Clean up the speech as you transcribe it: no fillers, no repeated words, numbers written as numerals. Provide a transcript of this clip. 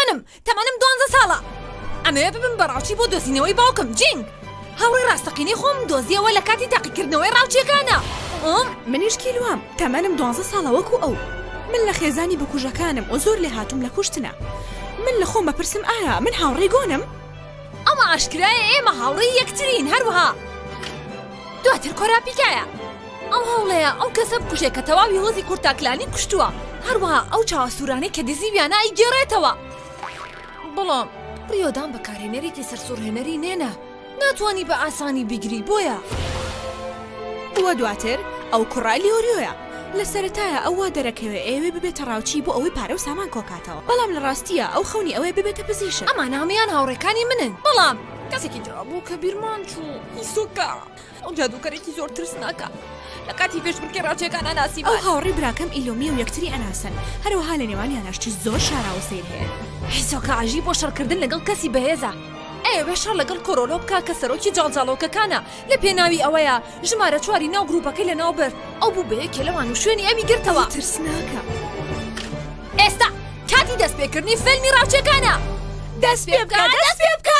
گۆنم، تەمەنم دوانزە ساڵە. ئەمەوێ ببم بە ڕاوچی بۆ دۆزینەوەی باوکم، جینگ. هاوڕێی ڕاستەقینەی خۆمم دۆزیەوە لە کاتی تاقیکردنەوەی ڕاوچیەکانا. ئوم. منیش کیلوام، تەمەنم دوانزە ساڵە وەکو ئەو. من لە خێزانی بکوژەکانم و زۆر لێهاتووم لە کوشتنا. من لە خۆم ئەپرسم ئایا من هاوڕێی گۆنم؟ ئەوە ئاشکرایە ئێمە هاوڕێی یەکترین، هەروەها دواتر کۆراپیکایە. ئەو هەوڵەیە ئەو کەسە بکوژێ کە تەواوی هۆزی کورتاکلانی کوشتووە، هەروەها ئەو چاوە سوورانەی کە دزیویانە ئەیگێڕێتەوە. بەڵام ڕیۆدان بەکارهێنەرێکی سەرسوڕهێنەری نێنە، ناتوانی بە ئاسانی بیگری، بۆیە. وە دواتر ئەو کوڕە لیۆریۆیە. لە سەرەتایا ئەو وا دەرەکەوێ ئەیەوێ ببێتە ڕاوچی بۆ ئەوەی پارە و سامان کۆکاتەوە بەڵام لە ڕاستیا ئەو خەونی ئەوەیە ببێتە پزیشک. ئەمانە هەموویان هاوڕێکانی منن، بەڵام کەسێکی تر هەبوو کە بیرمان چوو، هیسۆکا. ئەو جادووکەرێکی زۆر ترسناکە لە کاتی پێشبڕکێ ڕاوچیەکانا ناسیمان. ئەو هاوڕێی براکەم ئیلۆمیە و یەکتری ئەناسن، هەروەها لە نێوانیانا شتی زۆر شاراوە و سەیر هەیە. هیسۆکا ئاژی بۆ شەڕکردن لەگەڵ کەسی بەهێزە، ئەیەوێ شەڕ لەگەڵ کۆرۆلۆ بکا کە سەرۆکی جاڵجاڵۆکەکانە، لە پێناوی ئەوەیا ژمارە چواری ناو گروپەکەی لەناو برد، ئەو بوو بە یەکێ لەوان و شوێنی ئەوی گرتەوە. ئەو ترسناکە. ئێستا کاتی دەستپێکردنی فیلمی ڕاوچیەکانە. دەست پێ بکە، دەست پێ بکە!